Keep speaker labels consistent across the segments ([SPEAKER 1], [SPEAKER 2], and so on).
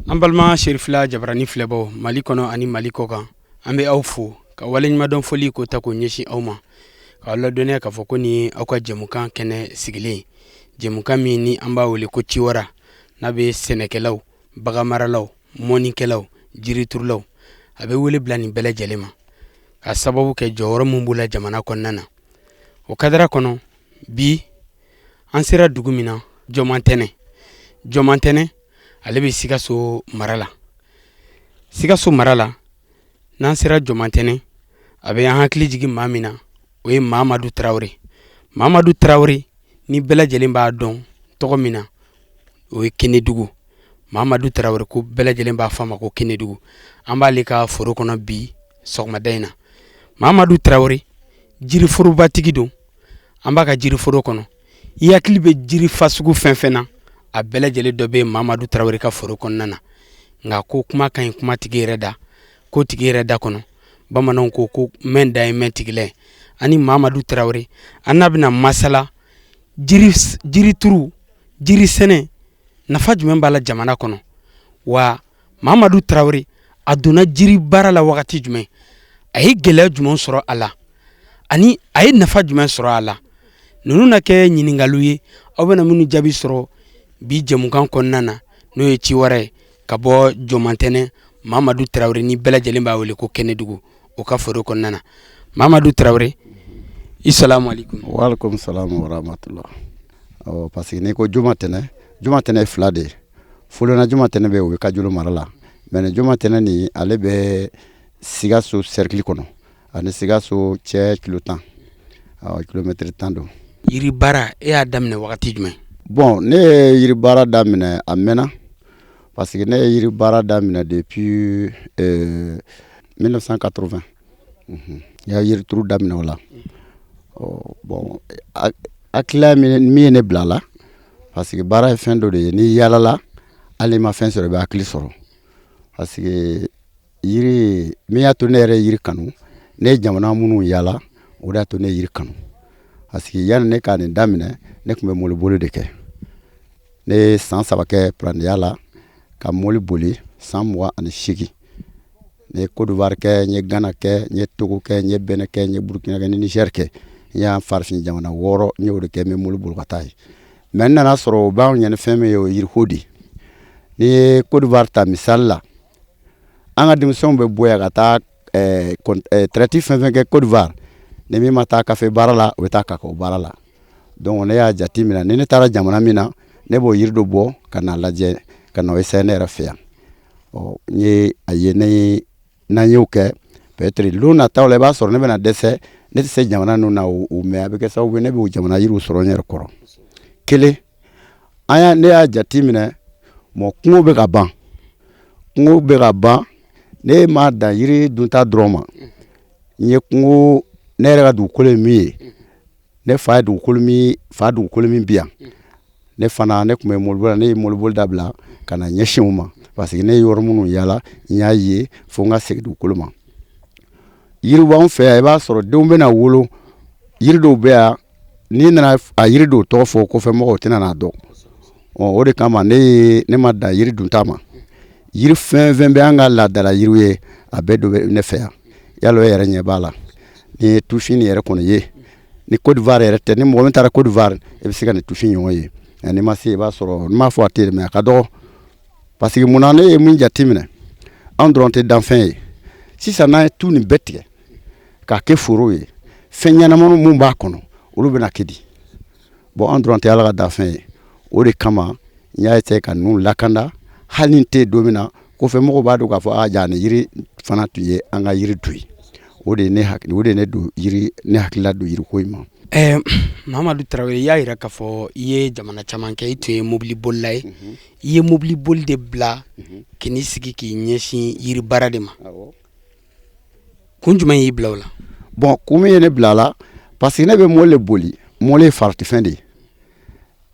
[SPEAKER 1] An balima Serifila jabarani filɛbaw Mali kɔnɔ ani Mali kɔkan, an bɛ aw fo ka waleɲumandɔn foli ko ta k'o ɲɛsin aw ma, k'aw ladɔnniya k'a fɔ ko nin ye aw ka jɛmukan kɛnɛ sigilen, jɛmukan min ni an b'a wele ko Ciwara, n'a bɛ sɛnɛkɛlaw, baganmaralaw, mɔnnikɛlaw, jiriturulaw, a bɛ wele bila nin bɛɛ lajɛlen ma ka sababu kɛ jɔyɔrɔ min b'u la jamana kɔnɔna na. O kadara kɔnɔ bi an sera dugu min na, Jɔmantɛnɛ. Jɔmantɛnɛ ale bɛ Sikaso mara la. Sikaso mara la, n'an sera Jɔmantɛnɛ, a bɛ an hakili jigin maa min na, o ye Mamadu Tarawele. Mamadu Tarawele ni bɛɛ lajɛlen b'a dɔn tɔgɔ min na, o ye Kenedugu. Mamadu Tarawele ko bɛɛ lajɛlen b'a fɔ a ma ko Kenedugu. An b'ale ka foro kɔnɔ bi sɔgɔmada in na. Mamadu Tarawele jiriforobatigi don. An b'a ka jiriforo kɔnɔ. I hakili bɛ jiri fasugu fɛn fɛn na, a bɛɛ lajɛlen dɔ bɛ Mamadu Tarawele ka foro kɔnɔna na. Nka ko kuma ka ɲi kuma tigi yɛrɛ da, ko tigi yɛrɛ da kɔnɔ. Bamananw ko ko mɛn da ye mɛn tigilɛ. Ani Mamadu Tarawele an n'a bɛna masala jirituru, jirisɛnɛ nafa jumɛn b'a la jamana kɔnɔ, wa Mamadu Tarawele a donna jiri baara la wagati jumɛn, a ye gɛlɛya jumɛn sɔrɔ a la, ani a ye nafa jumɛn sɔrɔ a la. Ninnu na kɛ ɲininkaliw ye aw bɛna minnu jaabi sɔrɔ bi jɛmukan kɔnɔna na, n'o ye Ciwara ye ka bɔ Jɔmantɛnɛ. Mamadu Tarawele ni bɛɛ lajɛlen b'a wele ko Kɛnɛdugu, o ka foro kɔnɔna na. Mamadu Tarawele, i salamu aleykum.
[SPEAKER 2] Waaleykum salam wa rahmatula. Ɔ parce que n'i ko Jɔmantɛnɛ, Jɔmantɛnɛ ye fila de ye. Folona Jɔmantɛnɛ bɛ yen, o bɛ Kajolo mara la. Mais ni Jɔmantɛnɛ nin, ale bɛ Sikaso cercle kɔnɔ, ani Sikaso cɛ kilo 10, kilomɛtiri 10 don.
[SPEAKER 1] Yiri baara, e y'a daminɛ wagati jumɛn?
[SPEAKER 2] Bon, ne ye yiri baara daminɛ a mɛnna, parce que ne ye yiri baara daminɛ depuis 1980. N ye yirituru daminɛ o la. Bon, hakilila min ye ne bila a la, parce que baara ye fɛn dɔ de ye, n'i yaalala, hali n'i ma fɛn sɔrɔ, i bɛ hakili sɔrɔ. Parce que yiri min y'a to ne yɛrɛ ye yiri kanu, ne ye jamana minnu yaala, o de y'a to ne ye yiri kanu. Parce que yanni ne ka nin daminɛ, ne tun bɛ mɔbiliboli de kɛ. Ne ye san 3 kɛ parantiya la ka mɔbili boli, san 28. Ne ye Côte d'Ivoire kɛ, n ye Ghana kɛ, n ye Togo kɛ, n ye Benin kɛ, n ye Burkina kɛ, n ye Niger kɛ. N y'a farafin jamana 6, n y'o de kɛ, n bɛ mɔbili boli ka taa yen. Mais n nana sɔrɔ o b'anw ɲɛ ni fɛn min ye, o ye yiriko de ye. N'i ye Côte d'Ivoire ta misali la, an ka denmisɛnw bɛ bɔ yan ka taa traite fɛn fɛn kɛ Côte d'Ivoire, ni min ma taa kafe baara la, o bɛ taa kakao baara la. Donc ne y'a jate minɛ, ni ne taara jamana min na, ne b'o yiri dɔ bɔ ka n'a lajɛ, ka na o essayer ne yɛrɛ fɛ yan. Ɔ n ye a ye, ne n'an y'o kɛ, peut-être don nataw la, i b'a sɔrɔ ne bɛna dɛsɛ, ne tɛ se jamana ninnu na o, mais a bɛ kɛ sababu ye ne b'o jamana yiriw sɔrɔ n yɛrɛ kɔrɔ. Kelen, an y'a ne y'a jate minɛ, mɔ kungo bɛ ka ban, kungo bɛ ka ban. Ne ma dan yiri dunta dɔrɔn ma, n ye kungo, ne yɛrɛ ka dugukolo ye min ye, ne fa ye dugukolo min, fa dugukolo min bi yan, ne fana ne tun bɛ mɔbiliboli la, ne ye mɔbiliboli dabila ka na ɲɛsin o ma, parce que ne ye yɔrɔ minnu yaala, n y'a ye fo n ka segin dugukolo ma. Yiri b'anw fɛ yan, i b'a sɔrɔ denw bɛna wolo, yiri dɔw bɛ yan, n'i nana a yiri dɔw tɔgɔ fɔ kɔfɛ mɔgɔw tɛna n'a dɔn. O de kama ne ma dan yiri dunta ma. Yiri fɛn fɛn bɛ an ka laadala yiriw ye, a bɛɛ dɔ bɛ ne fɛ yan. Yalo e yɛrɛ ɲɛ b'a la, ni ye tufin nin yɛrɛ kɔni ye, ni Côte d'Ivoire yɛrɛ tɛ, ni mɔgɔ min taara Côte d'Ivoire, i bɛ se ka nin tufin ɲɔgɔn ye. N'i ma se, i b'a sɔrɔ, n m'a fɔ a tɛ yen, mais a ka dɔgɔ. Parce que munna, ne ye min jate minɛ, anw dɔrɔn tɛ danfɛn ye. Sisan n'an ye tu nin bɛɛ tigɛ k'a kɛ foro ye, fɛn ɲɛnamaniw mun b'a kɔnɔ, olu bɛna kɛ di? Bon, an dɔrɔn tɛ Ala ka danfɛn ye. O de kama n y'a essayer ka ninnu lakanda, hali ni n tɛ don min na, kɔfɛ mɔgɔw b'a dɔn k'a fɔ a ja nin yiri fana tun ye an ka yiri du ye. O de ye ne hakili, o de ye ne don yiri, ne hakilila don yiriko in ma.
[SPEAKER 1] Mamadu Tarawele, i y'a jira k'a fɔ i ye jamana caman kɛ, i tun ye mobili bolila ye. I ye mobili boli de bila k'i sigi k'i ɲɛsin yiri baara de ma. Kun jumɛn y'i bila o la?
[SPEAKER 2] Bon, kun min ye ne bila a la, parce que ne bɛ mobili boli, mobili ye faratifɛn de ye.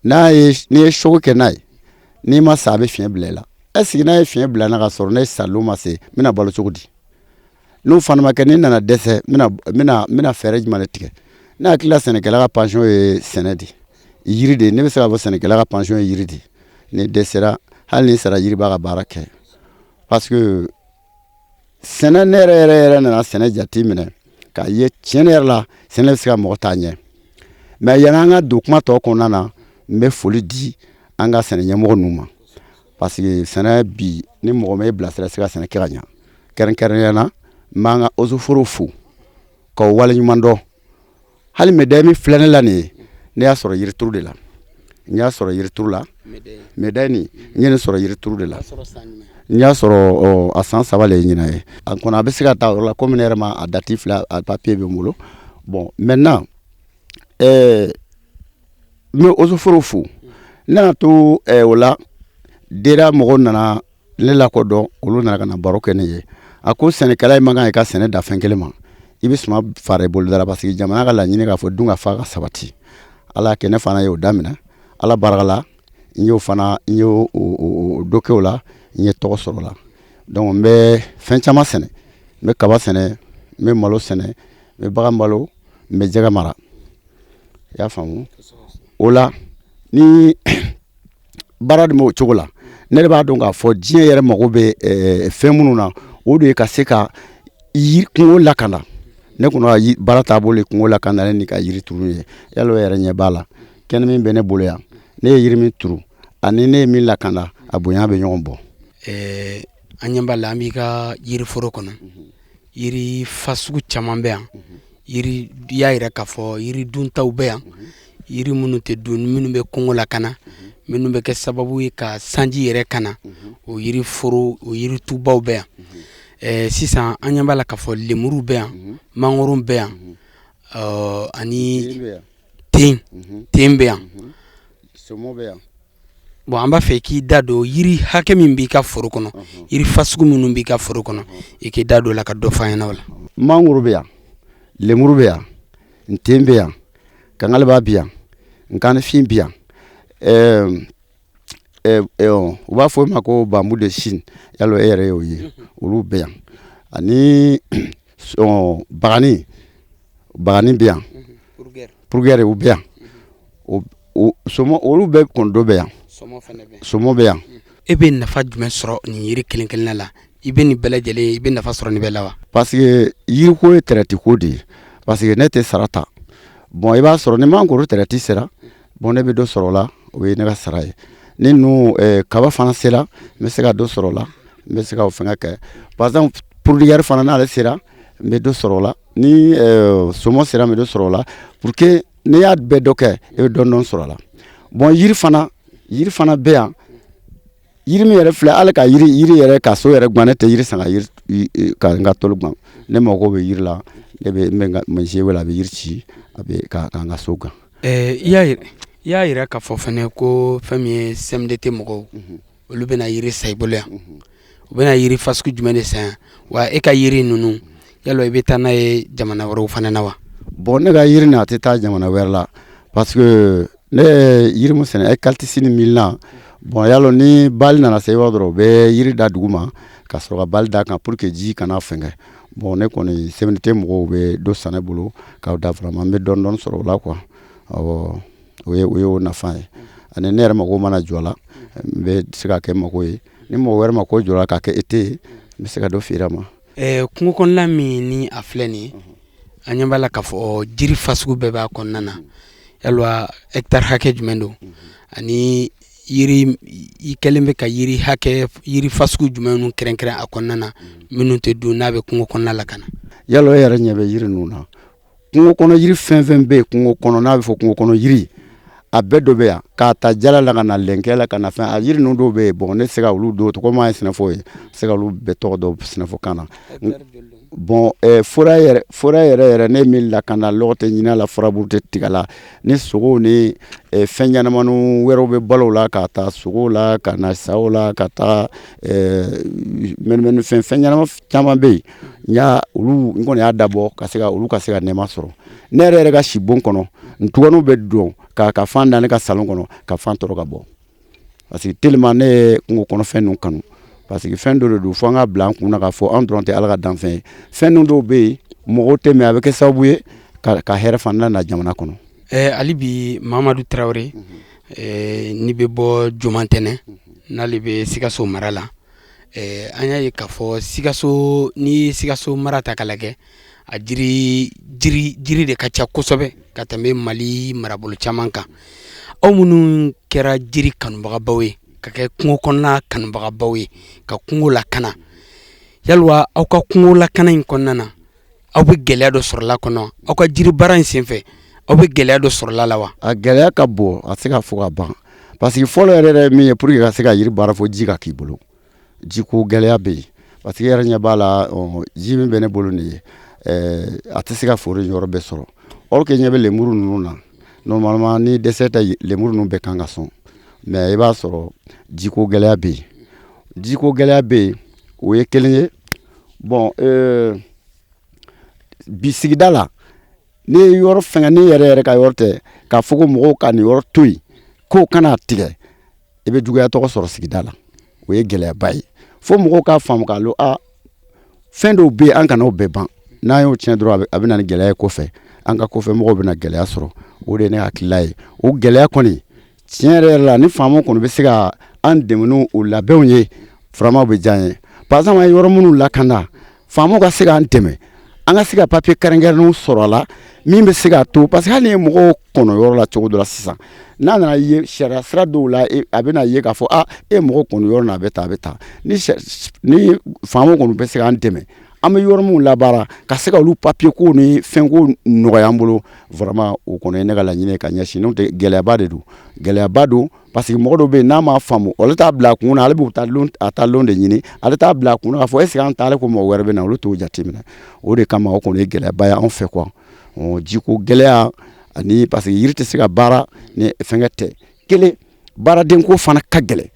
[SPEAKER 2] N'a ye, n'i ye choc kɛ n'a ye, n'i ma sa, a bɛ fiɲɛ bila i la. Est ce que n'a ye fiɲɛ bila n na ka sɔrɔ ne salon ma se, n bɛna balo cogo di? N'o fana ma kɛ, ni nana dɛsɛ, n bɛna fɛɛrɛ jumɛn de tigɛ? Ne hakili la, sɛnɛkɛla ka pension ye sɛnɛ de ye, yiri de ye. Ne bɛ se k'a fɔ sɛnɛkɛla ka pension ye yiri de ye. Ni dɛsɛra, hali ni sara, yiri b'a ka baara kɛ, parce que sɛnɛ, ne yɛrɛ yɛrɛ yɛrɛ nana sɛnɛ jate minɛ k'a ye tiɲɛ yɛrɛ la, sɛnɛ bɛ se ka mɔgɔ taa ɲɛ. Mais yanni an ka don kuma tɔ kɔnɔna na, n bɛ foli di an ka sɛnɛ ɲɛmɔgɔ ninnu ma, parce que sɛnɛ bi, ni mɔgɔ ma e bilasira, se ka sɛnɛ kɛ ka ɲa. Kɛrɛnkɛrɛnnenya na, n b'an ka eaux et forêts fo k'aw waleɲuman dɔn. Hali médaille min filɛ ne la nin ye, ne y'a sɔrɔ yirituru de la. N y'a sɔrɔ yirituru la. Médaille nin, n ye nin sɔrɔ yirituru de la. N y'a sɔrɔ a san 3 le ye ɲinan ye. A kɔnɔ, a bɛ se ka taa o yɔrɔ la, komi ne yɛrɛ ma a date filɛ, a papier bɛ n bolo. Bon, maintenant, n bɛ eaux et forêts fo. N nana to o la, DERA mɔgɔw nana ne lakodɔn. Olu nana ka na baro kɛ ne ye. A ko sɛnɛkɛla man kan i ka sɛnɛ da fɛn kelen ma, i bɛ suma fara i bolo da la, parce que jamana ka laɲini k'a fɔ dun ka fa ka sabati. Ala y'a kɛ, ne fana y'o daminɛ. Ala barika la, n y'o fana, n y'o dɔ kɛ o la, n ye tɔgɔ sɔrɔ o la. Donc n bɛ fɛn caman sɛnɛ. N bɛ kaba sɛnɛ, n bɛ malo sɛnɛ, n bɛ bagan balo, n bɛ jɛgɛ mara. I y'a faamu? O la, ni baara dun b'o cogo la, ne de b'a dɔn k'a fɔ diɲɛ yɛrɛ mago bɛ fɛn minnu na, o de ye ka se ka yiri kungo lakana. Ne kɔni ka baara taabolo ye kungo lakana ni ka yiri turu ye. Yala, o yɛrɛ ɲɛ b'a la, kɛnɛ min bɛ ne bolo yan, ne ye yiri min turu ani ne ye min lakana, a bonya bɛ ɲɔgɔn bɔ.
[SPEAKER 1] An ɲɛ b'a la, an b'i ka yiriforo kɔnɔ, yiri fasugu caman bɛ yan. Yiri, i y'a yira k'a fɔ yiri duntaw bɛ yan, yiri minnu tɛ dun, minnu bɛ kungo lakana, minnu bɛ kɛ sababu ye ka sanji yɛrɛ kana, o yiri foro, o yiri tubaw bɛ yan. Sisan an ɲɛ b'a la k'a fɔ lemuru bɛ yan, mangoro bɛ yan, ani ten bɛ yan.
[SPEAKER 2] Sɔmɔ bɛ yan.
[SPEAKER 1] Bon, an b'a fɛ k'i da don yiri hakɛ min b'i ka foro kɔnɔ, yiri fasugu minnu b'i ka foro kɔnɔ, i k'i da don o la ka dɔ fɔ an ɲɛna o la.
[SPEAKER 2] Mangoro bɛ yan, lemuru bɛ yan, nten bɛ yan, kangaliba bɛ yan, nkanifin bɛ yan, u b'a fɔ o ma ko bambou de Chine, yalo e yɛrɛ y'o ye, olu bɛ yan, ani bagani, bagani bɛ yan, pourrière, u bɛ yan, sɔmɔ, olu bɛɛ kɔni dɔ bɛ yan, sɔmɔ bɛ yan.
[SPEAKER 1] E bɛ nafa jumɛn sɔrɔ nin yiri kelen kelenna la? I bɛ nin bɛɛ lajɛlen, i bɛ nafa sɔrɔ nin bɛɛ la wa?
[SPEAKER 2] Parce que yiriko ye traite ko de ye, parce que ne tɛ sara ta. Bon, i b'a sɔrɔ ni mangoro traite sera, bon, ne bɛ dɔ sɔrɔ o la, o ye ne ka sara ye. Ni ninnu kaba fana sera, n bɛ se ka dɔ sɔrɔ o la, n bɛ se ka o fɛngɛ kɛ. Par exemple, fourrière fana, n'ale sera, n bɛ dɔ sɔrɔ o la. Ni sɔmɔ sera, n bɛ dɔ sɔrɔ o la, pour que n'i y'a bɛɛ dɔ kɛ, i bɛ dɔɔnin dɔɔnin sɔrɔ a la. Bon, yiri fana bɛ yan. Yiri min yɛrɛ filɛ, hali ka yiri yɛrɛ ka so yɛrɛ gan, ne tɛ yiri san ka yiri ka n ka tôle gan. Ne mago bɛ yiri la, ne bɛ n bɛ n ka misi wele, a bɛ yiri ci, a bɛ ka n ka so gan.
[SPEAKER 1] I y'a yira k'a fɔ fɛnɛ ko fɛn min ye CMDT mɔgɔw, olu bɛna yiri san i bolo yan. U bɛna yiri fasugu jumɛn de san yan? Wa e ka yiri ninnu, yala i bɛ taa n'a ye jamana wɛrɛw fana na wa?
[SPEAKER 2] Bon, ne ka yiri nin, a tɛ taa jamana wɛrɛ la, parce que ne ye yiri min sɛnɛ, eucalyptus ni milina. Bon, yalɔ ni bali nana se yɔrɔ dɔrɔn, u bɛ yiri da dugu ma ka sɔrɔ ka bali da kan pour que ji kana fɛnkɛ. Bon, ne kɔni, CMDT mɔgɔw bɛ dɔ san ne bolo k'aw da, vraiment n bɛ dɔɔnin dɔɔnin sɔrɔ o la quoi. Awɔ, o ye o nafa ye. Ani ne yɛrɛ mago mana jɔ a la, n bɛ se ka kɛ mago ye. Ni mɔgɔ wɛrɛ mako jɔra ka kɛ ete ye, n bɛ se ka dɔ feere a ma.
[SPEAKER 1] Kungo kɔnɔna min ni a filɛ nin ye, an ɲɛ b'a la k'a fɔ jiri fasugu bɛɛ b'a kɔnɔna na. Yala hectare hakɛ jumɛn don? Ani yiri, i kɛlen bɛ ka yiri hakɛ, yiri fasugu jumɛn kɛrɛnkɛrɛn a kɔnɔna na, minnu tɛ dun, n'a bɛ kungo kɔnɔna la ka na?
[SPEAKER 2] Yala, e yɛrɛ ɲɛ bɛ yiri ninnu na. Kungo kɔnɔ yiri fɛn fɛn bɛ yen kungo kɔnɔ, n'a bɛ fɔ kungo kɔnɔ yiri, a bɛɛ dɔ bɛ yan, k'a ta jala la ka na lɛnkɛ la ka na fɛn. A yiri ninnu dɔw bɛ yen, bon, ne tɛ se ka olu dɔw tɔgɔ, komi an ye sɛnɛfɔ ye, n tɛ se ka olu bɛɛ tɔgɔ dɔn sɛnɛfɔkan na. Bon, forêt yɛrɛ, forêt yɛrɛ yɛrɛ, ne min lakana, lɔgɔ tɛ ɲini a la, furaburu tɛ tigɛ la, ni sogow ni fɛn ɲɛnamaniw wɛrɛw bɛ balo la, ka taa sogow la, ka na saw la, ka taa mɛnimɛni, fɛn ɲɛnama caman bɛ yen. N y'a olu, n kɔni y'a dabɔ ka se ka olu ka se ka nɛɛma sɔrɔ. Ne yɛrɛ ka sibon kɔnɔ, ntuganiw bɛ don ka fan da ne ka salon kɔnɔ, ka fan tɔrɔ ka bɔ, parce que tellement ne ye kungo kɔnɔfɛn ninnu kanu, parce que fɛn dɔ de don fo an ka bila an kun na k'a fɔ an dɔrɔn tɛ Ala ka danfɛn ye. Fɛn ninnu dɔw bɛ yen, mɔgɔw tɛ, mais a bɛ kɛ sababu ye ka hɛrɛ fana na jamana kɔnɔ.
[SPEAKER 1] Hali bi, Mamadu Tarawele, n'i bɛ bɔ Jomantɛnɛ, n'ale bɛ Sikaso mara la, an y'a ye k'a fɔ Sikaso, ni Sikaso mara ta k'a lajɛ, a jiri jiri jiri de ka ca kosɛbɛ ka tɛmɛ Mali marabolo caman kan. Aw minnu kɛra jiri kanubagabaw ye, ka kɛ kungo kɔnɔna kanubagabaw ye, ka kungo lakana, yalima aw ka kungo lakana in kɔnɔna na, aw bɛ gɛlɛya dɔ sɔrɔla kɔnɔ? Aw ka jiri baara in senfɛ, aw bɛ gɛlɛya dɔ sɔrɔla la wa?
[SPEAKER 2] A gɛlɛya ka bon, a se ka fɔ ka ban, parce que fɔlɔ yɛrɛ yɛrɛ min ye, pour que ka se ka yiri baara, fo ji ka k'i bolo. Jiko gɛlɛya bɛ yen, parce que e yɛrɛ ɲɛ b'a la, ji min bɛ ne bolo nin ye, a tɛ se ka foro yɔrɔ bɛɛ sɔrɔ. Or que ɲɛ bɛ lemuru ninnu na, normalement ni dɛsɛ tɛ, lemuru ninnu bɛɛ kan ka sɔn, mais i b'a sɔrɔ jiko gɛlɛya bɛ yen, jiko gɛlɛya bɛ yen, o ye kelen ye. Bon, bi sigida la, ne ye yɔrɔ fɛngɛ, ne yɛrɛ yɛrɛ ka yɔrɔ tɛ, k'a fɔ ko mɔgɔw ka nin yɔrɔ to yen k'o kana tigɛ, i bɛ juguya tɔgɔ sɔrɔ sigida la. O ye gɛlɛyaba ye, fo mɔgɔw k'a faamu k'a lɔn, a fɛn dɔw bɛ yen, an kana o bɛɛ ban. N'an y'o tiɲɛ dɔrɔn, a bɛ na ni gɛlɛya ye kɔfɛ, an ka kɔfɛ mɔgɔw bɛna gɛlɛya sɔrɔ. O de ye ne hakilila ye. O gɛlɛya kɔni, tiɲɛ yɛrɛ yɛrɛ la, ni faamaw kɔni bɛ se ka an dɛmɛ n'o labɛnw ye, vraiment o bɛ diya an ye. Par exemple, an ye yɔrɔ minnu lakana, faamaw ka se k'an dɛmɛ, an ka se ka papier kɛrɛnkɛrɛnnenw sɔrɔ a la, min bɛ se k'a to, parce que hali ni ye mɔgɔw kɔnɔ yɔrɔ la cogo dɔ la sisan, n'a nana ye sariya sira dɔw la, a bɛna ye k'a fɔ a e mɔgɔ kɔnɔ yɔrɔ na, a bɛ tan, a bɛ tan. Ni faamaw kɔni bɛ se k'an dɛmɛ, an bɛ yɔrɔ minnu labaara, ka se ka olu papier ko ni fɛnko nɔgɔya an bolo, vraiment o kɔni ye ne ka laɲini ye ka ɲɛsin. N'o tɛ, gɛlɛyaba de don, gɛlɛyaba don, parce que mɔgɔ dɔw bɛ yen, n'a m'a faamu, olu t'a bila a kun na, ale b'u ta lon, a ta lon de ɲini. Ale t'a bila a kun na k'a fɔ est ce que an ta ale ko mɔgɔ wɛrɛ bɛ na, olu t'o jateminɛ. O de kama, o kɔni ye gɛlɛyaba ye anw fɛ quoi. Jiko gɛlɛya, ani parce que yiri tɛ se ka baara ni fɛnkɛ tɛ. Kelen, baaradenko fana ka gɛlɛn,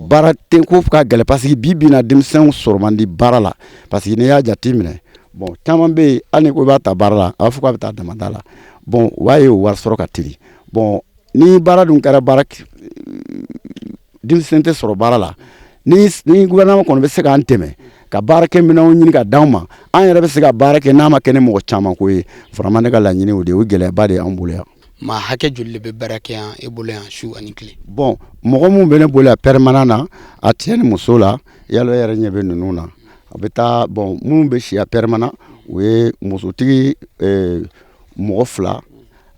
[SPEAKER 2] baaradenko ka gɛlɛn, parce que bi bi in na, denmisɛnw sɔrɔ man di baara la, parce que n'i y'a jateminɛ, bon, caman bɛ yen, hali ni ko i b'a ta baara la, a b'a fɔ k'a bɛ taa damada la. Bon, o b'a ye o wari sɔrɔ ka teli. Bon, ni baara dun kɛra, baara denmisɛn tɛ sɔrɔ baara la. Ni gouvernement kɔni bɛ se k'an dɛmɛ ka baarakɛminɛnw ɲini ka d'anw ma, an yɛrɛ bɛ se ka baara kɛ, n'a ma kɛ ni mɔgɔ caman ko ye. Vraiment ne ka laɲini o de ye. O gɛlɛyaba de y'an bolo yan.
[SPEAKER 1] Maa hakɛ joli de bɛ baara kɛ yan e bolo yan, su ani tile?
[SPEAKER 2] Bon, mɔgɔ minnu bɛ ne bolo yan permanent na, a cɛ ni muso la, yala e yɛrɛ ɲɛ bɛ ninnu na, a bɛ taa. Bon, minnu bɛ si yan permanent, o ye musotigi mɔgɔ 2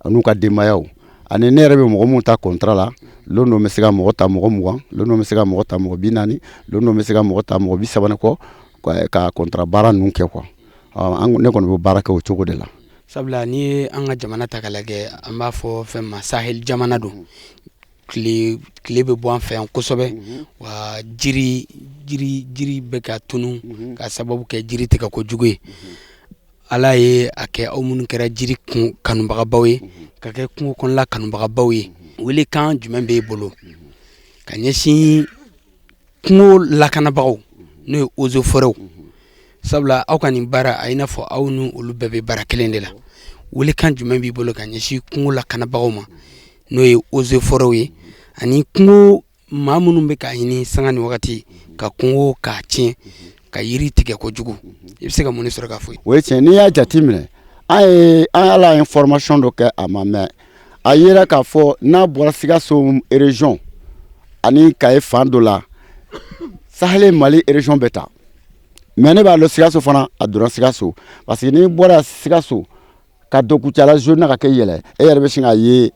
[SPEAKER 2] an'u ka denbayaw, ani ne yɛrɛ bɛ mɔgɔ minnu ta contrat la. Lon dɔ bɛ se ka mɔgɔ ta mɔgɔ 20, lon dɔ bɛ se ka mɔgɔ ta mɔgɔ 40, lon dɔ bɛ se ka mɔgɔ ta mɔgɔ 30 ni kɔ, ka contrat baara ninnu kɛ quoi. Ne kɔni bɛ baara kɛ o cogo de la.
[SPEAKER 1] Sabula n'i ye an ka jamana ta k'a lajɛ, an b'a fɔ fɛn ma Sahel jamana don, tile tile bɛ bɔ an fɛ yan kosɛbɛ. Wa jiri jiri jiri bɛ ka tunu ka sababu kɛ jiri tigɛ kojugu ye. Ala ye a kɛ, aw minnu kɛra jiri kun kanubagabaw ye, ka kɛ kungo kɔnɔla kanubagabaw ye, welekan jumɛn b'e bolo ka ɲɛsin kungo lakanabagaw, n'o ye eaux et forêts? Sabula aw ka nin baara, a i n'a fɔ aw ni olu bɛɛ bɛ baara kelen de la. Welekan jumɛn b'i bolo ka ɲɛsin kungo lakanabagaw ma, n'o ye eaux et forêts ye, ani kungo maa minnu bɛ k'a ɲini sanga ni wagati ka kungo k'a tiɲɛ, ka yiri tigɛ kojugu? I bɛ se ka mun de sɔrɔ k'a fɔ?
[SPEAKER 2] O ye tiɲɛ. N'i y'a jate minɛ, an ye an ala ye formation dɔ kɛ, a ma mɛn, a yera k'a fɔ n'a bɔra Sikaso région ani Kaye fan dɔ la, Sahel Mali région bɛ ta. Mais ne b'a dɔn, Sikaso fana, a donna Sikaso, parce que n'i bɔra Sikaso ka don Kucala zone na ka kɛ yɛlɛ, e yɛrɛ bɛ sin k'a ye,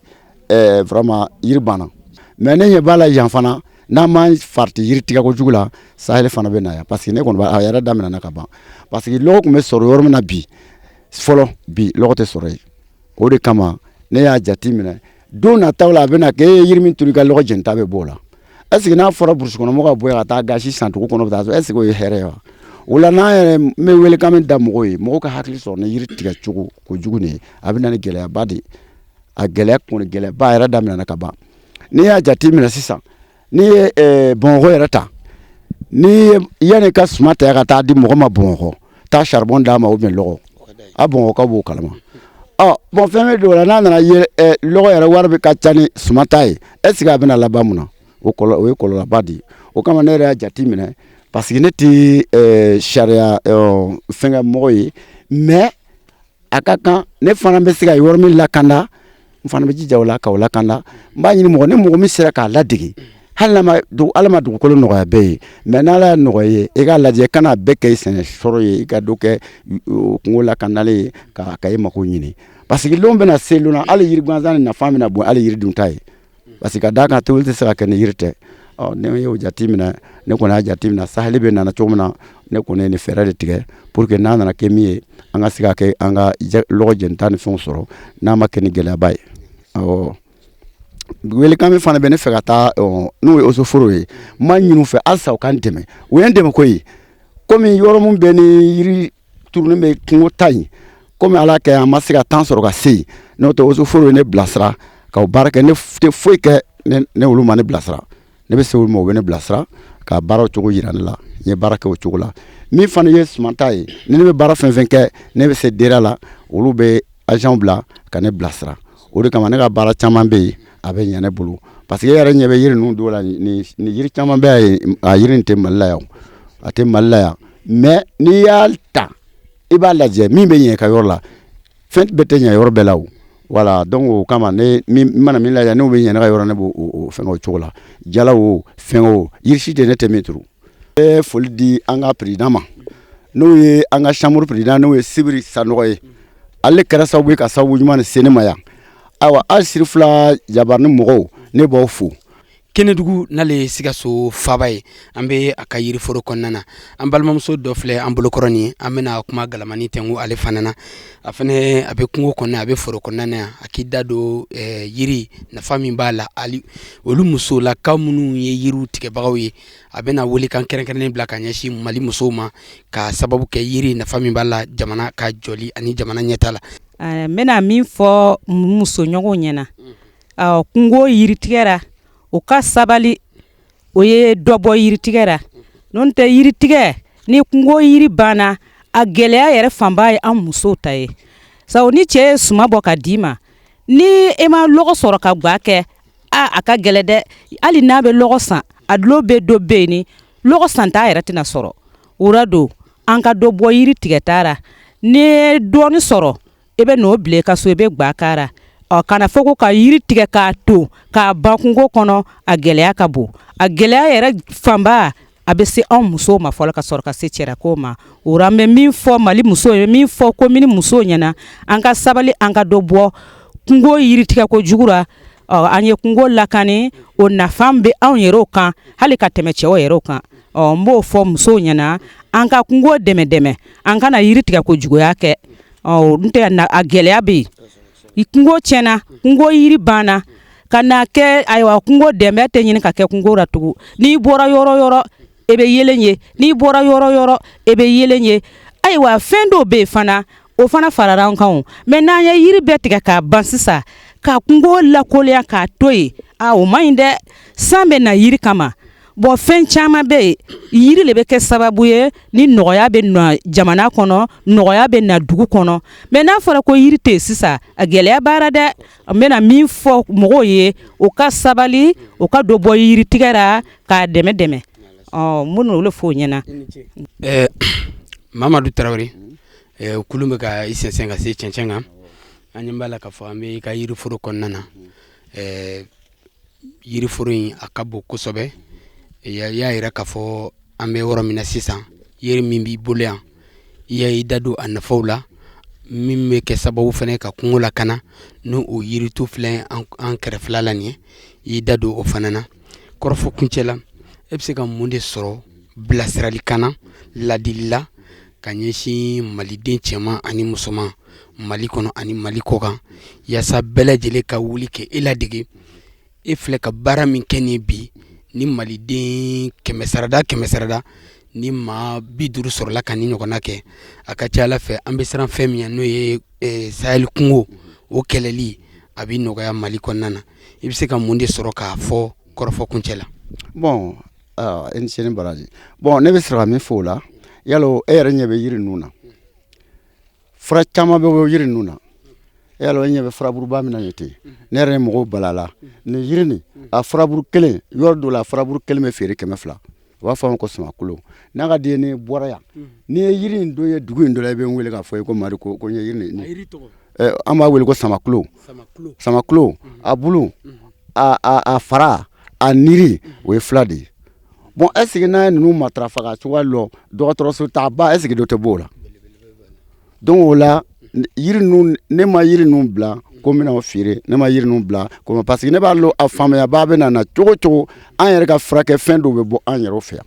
[SPEAKER 2] vraiment yiri banna. Mais ne ɲɛ b'a la yan fana, n'an m'an farati yiri tigɛ kojugu la, Sahel fana bɛ na yan, parce que ne kɔni b'a a yɛrɛ daminɛna ka ban, parce que lɔgɔ tun bɛ sɔrɔ yɔrɔ min na bi fɔlɔ, bi lɔgɔ tɛ sɔrɔ yen. O de kama ne y'a jate minɛ, don nataw la, a bɛna kɛ e ye yiri min turu, i ka lɔgɔ jenita bɛ bɔ o la. Est ce que n'a fɔra burusi kɔnɔ mɔgɔw ka bɔ yan ka taa gasi san dugu kɔnɔ, bɛ taa, est ce que o ye hɛrɛ ye wa? O la n'an yɛrɛ n bɛ welekan min da mɔgɔw ye, mɔgɔw ka hakili sɔrɔ ni yiri tigɛ cogo kojugu nin ye, a bɛ na ni gɛlɛyaba de ye. A gɛlɛya kɔni, gɛlɛyaba yɛrɛ daminɛna ka ban. N'i y'a jate minɛ sisan, n'i ye Bamakɔ yɛrɛ ta, ni yanni ka suman ta ka taa di mɔgɔ ma Bamakɔ, taa charbon d'a ma ou bien lɔgɔ, a Bamakɔkaw b'o kalama. Ɔ bon, fɛn bɛ don o la, n'a nana ye lɔgɔ yɛrɛ wari bɛ ka ca ni suman ta ye, est ce que a bɛna laban mun na? O kɔlɔ, o ye kɔlɔlɔba de ye. O kama ne yɛrɛ y'a jate minɛ, parce que ne tɛ sariya fɛnkɛ mɔgɔ ye, mais a ka kan ne fana bɛ se ka yɔrɔ min lakanda, n fana bɛ jija o la k'o lakanda. N b'a ɲini mɔgɔ ni mɔgɔ min sera k'a ladege, hali n'a ma Ala ma dugukolo nɔgɔya bɛɛ ye, mais n'Ala y'a nɔgɔya ye, i k'a lajɛ kana bɛɛ kɛ sɛnɛ sɔrɔ ye, i ka dɔ kɛ kungo lakandalen ye ka e mako ɲini, parce que lon bɛna se lon na, hali yiri gansan ni nafa bɛna bon hali yiri dunta ye, parce que ka d'a kan tobili tɛ se ka kɛ ni yiri tɛ. Ɔ ne y'o jate minɛ, ne kɔni y'a jate minɛ saheli bɛ nana cogo min na, ne kɔni ye nin fɛɛrɛ de tigɛ pour que n'a nana kɛ min ye, an ka se ka kɛ an ka lɔgɔ jenita ni fɛnw sɔrɔ, n'a ma kɛ ni gɛlɛyaba ye. Awɔ, welekan min fana bɛ ne fɛ ka taa, n'o ye eaux et forêts ye, n b'a ɲini u fɛ halisa u ka n dɛmɛ. U ye n dɛmɛ koyi, komi yɔrɔ min bɛ ni yiri turulen bɛ kungo ta in, komi Ala kɛ an ma se ka temps sɔrɔ ka se yen, n'o tɛ eaux et forêts ye ne bilasira ka o baara kɛ. Ne tɛ foyi kɛ ne olu ma ne bilasira. Ne bɛ se olu ma, u bɛ ne bilasira ka baaraw cogo yira ne la, n ye baara kɛ o cogo la. Min fana ye suman ta ye, ni ne bɛ baara fɛn fɛn kɛ, ne bɛ se DERA la, olu bɛ agent bila ka ne bilasira. O de kama ne ka baara caman bɛ yen, a bɛ ɲɛ ne bolo, parce que e yɛrɛ ɲɛ bɛ yiri ninnu dɔw la, ni yiri caman bɛ yen, a yiri nin tɛ Mali la yan, a tɛ Mali la yan, mais n'i y'a ta i b'a lajɛ min bɛ ɲɛ i ka yɔrɔ la, fɛn bɛɛ tɛ ɲɛ yɔrɔ bɛɛ la o. Voilà, donc o kama ne min mana min lajɛ, n'o bɛ ɲɛ ne ka yɔrɔ, ne b'o o fɛngɛ o cogo la. Jala o, fɛn o, yiri si tɛ ne tɛ min turu. N bɛ foli di an ka président ma, n'o ye an ka chambre président, n'o ye Sibiri Sanɔgɔ ye. Ale kɛra sababu ye ka sababu ɲuman de se ne ma yan. Ayiwa, hali Sirifila Jabarani mɔgɔw, ne b'aw fo.
[SPEAKER 1] Kɛnɛdugu n'ale ye Sikaso faba ye, an bɛ a ka yiriforo kɔnɔna na. An balimamuso dɔ filɛ an bolokɔrɔ nin ye, an bɛna kuma galamani tɛnku ale fana na. A fana a bɛ kungo kɔnɔ, a bɛ foro kɔnɔna na yan. A k'i da don yiri nafa min b'a la, ali olu musolakaw minnu ye yiriw tigɛbagaw ye, a bɛna welekan kɛrɛnkɛrɛnnen bila ka ɲɛsin Mali musow ma, ka sababu kɛ yiri nafa min b'a la jamana ka jɔli ani jamana ɲɛta la.
[SPEAKER 3] N bɛna min fɔ musoɲɔgɔnw ɲɛna, kungo yiritigɛ o ka sabali, o ye dɔ bɔ yiritigɛ ra. N'o tɛ yiritigɛ ni kungo yiri banna, a gɛlɛya yɛrɛ fanba ye an musow ta ye. Sabu ni cɛ ye suman bɔ ka d'i ma, ni e ma lɔgɔ sɔrɔ ka ga kɛ, a ka gɛlɛ dɛ. Hali n'a bɛ lɔgɔ san, a dulon bɛ dɔ bɛ yen, ni lɔgɔ santa yɛrɛ tɛna sɔrɔ. O ra don an ka dɔ bɔ yiri tigɛta ra. Ni ye dɔɔni sɔrɔ, i bɛ n'o bila i ka so, i bɛ ga k'a ra. Ɔ kana fɔ ko ka yiri tigɛ k'a to k'a ban kungo kɔnɔ, a gɛlɛya ka bon. A gɛlɛya yɛrɛ fanba, a bɛ se anw musow ma fɔlɔ ka sɔrɔ ka se cɛlakaw ma. O an bɛ min fɔ Mali musow ye, min fɔ komini musow ɲɛna, an ka sabali, an ka dɔ bɔ kungo yiri tigɛ ko jugu ra. Ɔ an ye kungo lakani, o nafa bɛ anw yɛrɛw kan hali ka tɛmɛ cɛw yɛrɛw kan. Ɔ n b'o fɔ musow ɲɛna, an ka kungo dɛmɛ dɛmɛ, an kana yiri tigɛ ko juguya kɛ. Ɔ n tɛ a gɛlɛya bɛ yen. Kungo tiɲɛna, kungo yiri banna ka na kɛ, ayiwa, kungo dɛmɛ tɛ ɲini ka kɛ kungo la tugun. N'i bɔra yɔrɔ yɔrɔ, e bɛ yelen ye. N'i bɔra yɔrɔ yɔrɔ, e bɛ yelen ye. Ayiwa, fɛn dɔw bɛ yen fana, o fana farala an kan. Mais n'an ye yiri bɛɛ tigɛ k'a ban sisan, ka kungo lakolonya k'a to yen, a o man ɲi dɛ. San bɛ na yiri kama. Bon, fɛn caman bɛ yen, yiri de bɛ kɛ sababu ye ni nɔgɔya bɛ na jamana kɔnɔ, nɔgɔya bɛ na dugu kɔnɔ. Mais n'a fɔra ko yiri tɛ yen sisan, a gɛlɛya b'ara dɛ. N bɛna min fɔ mɔgɔw ye, o ka sabali, o ka dɔ bɔ yiri tigɛ ra k'a dɛmɛ dɛmɛ. Ɔ n bɛ n'olu fɔ o ɲɛna.
[SPEAKER 1] Mamadu Tarawele, kulun bɛ ka i sɛnsɛn ka se cɛncɛn kan. An ɲɛ b'a la k'a fɔ an bɛ i ka yiriforo kɔnɔna na. Yiriforo in a ka bon kosɛbɛ. I y'a yira k'a fɔ an bɛ yɔrɔ min na sisan, yiri min b'i bolo yan, i y'i da don a nafaw la, min bɛ kɛ sababu fana ka kungo lakana, n'o o yiritu filɛ an kɛrɛfɛla la nin ye, i y'i da don o fana na. Kɔrɔfɔ kuncɛ la, e bɛ se ka mun de sɔrɔ bilasiralikan na, ladili la, ka ɲɛsin maliden cɛman ani musoman, Mali kɔnɔ ani Mali kɔkan, yaasa bɛɛ lajɛlen ka wuli kɛ e ladege, e filɛ ka baara min kɛ nin bi, ni maliden kɛmɛ sarada kɛmɛ sarada Ni maa 50 sɔrɔla ka nin ɲɔgɔnna kɛ, a ka ca ala fɛ, an bɛ siran fɛn min ye, n'o ye Sahel kungo, o kɛlɛli a bɛ nɔgɔya Mali kɔnɔna na. I bɛ se ka mun de sɔrɔ k'a fɔ kɔrɔfɔ kuncɛ la?
[SPEAKER 2] Bon, e ni ce ni baraji. Bon, ne bɛ sɔrɔ ka min fɔ o la, yala e yɛrɛ ɲɛ bɛ yiri ninnu na, fura caman bɛ bɔ yiri ninnu na. E yala e ɲɛ bɛ furaburuba min na nin ten, ne yɛrɛ ye mɔgɔw balala nin yiri nin, a furaburu kelen, yɔrɔ dɔ la, a furaburu kelen bɛ feere 200. U b'a fɔ a ma ko samakolo. N'a ka di ye, n'i bɔra yan, n'i ye yiri in dɔ ye dugu in dɔ la, i bɛ n wele k'a fɔ i ko Mari ko n ye yiri nin. An b'a wele ko samakolo. Samakolo, a bulu, a fara, a niri, o ye fila de ye. Bon, est ce que n'a ye ninnu matarafa ka cogoya lɔ dɔgɔtɔrɔso taaba, est ce que dɔ tɛ b'o la? Donc o la, yiri ninnu, ne ma yiri ninnu bila ko n bɛna o feere, ne ma yiri ninnu bila ko parce que ne b'a lɔn a faamuyaba bɛ na na cogo cogo, an yɛrɛ ka furakɛ fɛn dɔw bɛ bɔ an yɛrɛ fɛ yan.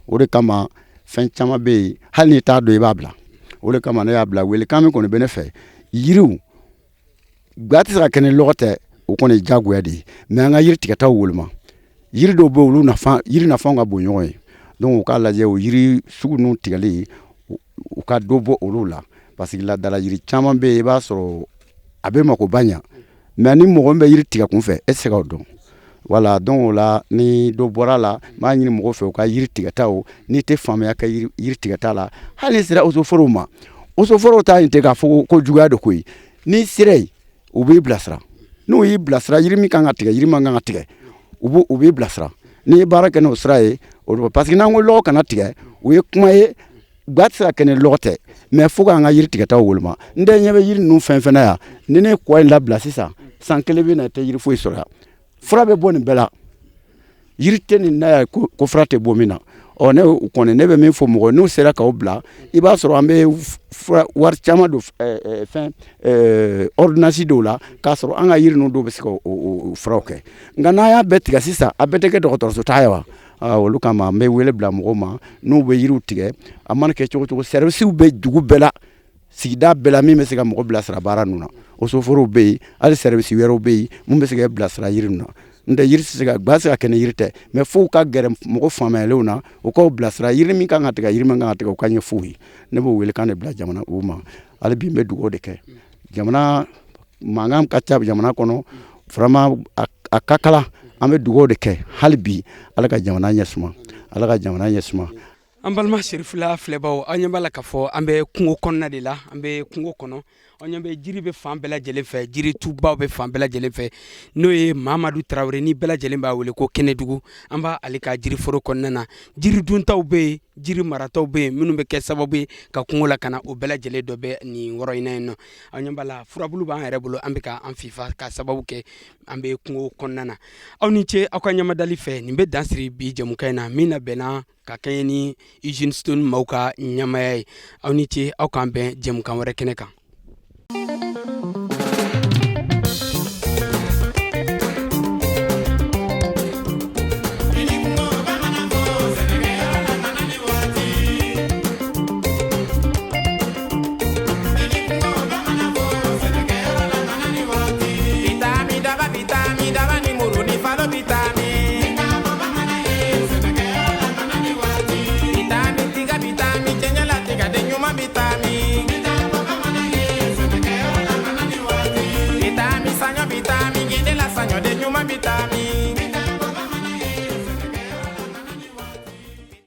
[SPEAKER 2] O de kama fɛn caman bɛ yen, hali n'i t'a dɔn, i b'a bila. O de kama ne y'a bila. Welekan min kɔni bɛ ne fɛ, yiriw ga tɛ se ka kɛ ni lɔgɔ tɛ, o kɔni ye diyagoya de ye. Mais an ka yiri tigɛtaw woloma. Yiri dɔw bɛ olu nafa, yiri nafa ka bon ɲɔgɔn ye. Donc u k'a lajɛ, o yiri sugu ninnu tigɛli, u ka dɔ bɔ olu la, parce que laadala yiri caman bɛ yen, i b'a sɔrɔ a bɛ makoba ɲa. Mais ni mɔgɔ min bɛ yiri tigɛ kunfɛ, e tɛ se k'o dɔn. Voilà, donc o la, ni dɔ bɔra la, n b'a ɲini mɔgɔw fɛ u ka yiri tigɛtaw, n'i tɛ faamuya kɛ yiri tigɛta la, hali n'i sera eaux et forêts ma, eaux et forêts ta in tɛ k'a fɔ ko juguya de koyi. N'i sera yen, u b'i bilasira. N'u y'i bilasira, yiri min kan ka tigɛ, yiri man kan ka tigɛ, u b'i bilasira. N'i ye baara kɛ n'o sira ye, o parce que n'an ko lɔgɔ kana tigɛ, o ye kuma ye, ga tɛ se ka kɛ ni lɔgɔ tɛ. Mais fo k'an ka yiri tigɛtaw woloma. N tɛ ɲɛ bɛ yiri ninnu fɛn fɛn na yan, ni ne ye kɔ in labila sisan, san kelen bɛ na, i tɛ yiri foyi sɔrɔ yan. Fura bɛ bɔ nin bɛɛ la. Yiri tɛ nin na yan ko fura tɛ bɔ min na. Ɔ, ne kɔni, ne bɛ min fɔ mɔgɔ, n'u sera k'aw bila, i b'a sɔrɔ an bɛ fura wari caman don fɛn ordonnance dɔw la, k'a sɔrɔ an ka yiri ninnu dɔw bɛ se ka o furaw kɛ. Nka n'an y'a bɛɛ tigɛ sisan, a bɛɛ tɛ kɛ dɔgɔtɔrɔso ta ye wa? Olu kama n bɛ wele bila mɔgɔw ma, n'u bɛ yiriw tigɛ, a mana kɛ cogo cogo, service bɛ dugu bɛɛ la, sigida bɛɛ la, min bɛ se ka mɔgɔ bilasira baara ninnu na. Eaux et forêts bɛ yen, hali service wɛrɛw bɛ yen mun bɛ se ka bilasira yiri ninnu na. N tɛ yiri tɛ se ka ga se ka kɛ ni yiri tɛ, mais f'u ka gɛrɛ mɔgɔ faamuyalenw na, u k'aw bilasira, yiri min kan ka tigɛ, yiri min kan ka tigɛ, u ka ɲɛfɔ ye. Ne b'o wele kan de bila jamana u ma. Hali bi n bɛ dugawu de kɛ. Jamana mankan ka ca jamana kɔnɔ, vraiment a ka kala. An bɛ dugawu de kɛ hali bi, Ala ka jamana ɲɛ suma, Ala ka jamana ɲɛ suma.
[SPEAKER 1] An balima Serifula filɛbaw, an ɲɛ b'a la k'a fɔ an bɛ kungo kɔnɔna de la. An bɛ kungo kɔnɔ, an ɲɛ bɛ jiri bɛ fan bɛɛ lajɛlen fɛ, jiritubaw bɛ fan bɛɛ lajɛlen fɛ. N'o ye Mamadu Tarawele, ni bɛɛ lajɛlen b'a wele ko Kɛnɛdugu. An b'a ale ka jiriforo kɔnɔna na. Jiri duntaw bɛ yen, jiri marataw bɛ yen, minnu bɛ kɛ sababu ye ka kungo lakana, o bɛɛ lajɛlen dɔ bɛ nin yɔrɔ in na yen nɔ. An ɲɛ b'a la, furabulu b'an yɛrɛ bolo, an bɛ ka an fifa ka sababu kɛ an bɛ kungo kɔnɔna na. Aw ni ce aw ka ɲamadali fɛ. Nin bɛ dan siri bi jɛmukan in na, min na bɛnna ka kɛɲɛ ni Usine Stone maaw ka ɲɛmaaya ye. Aw ni ce, aw k'an bɛn jɛmukan wɛrɛ kɛnɛ kan.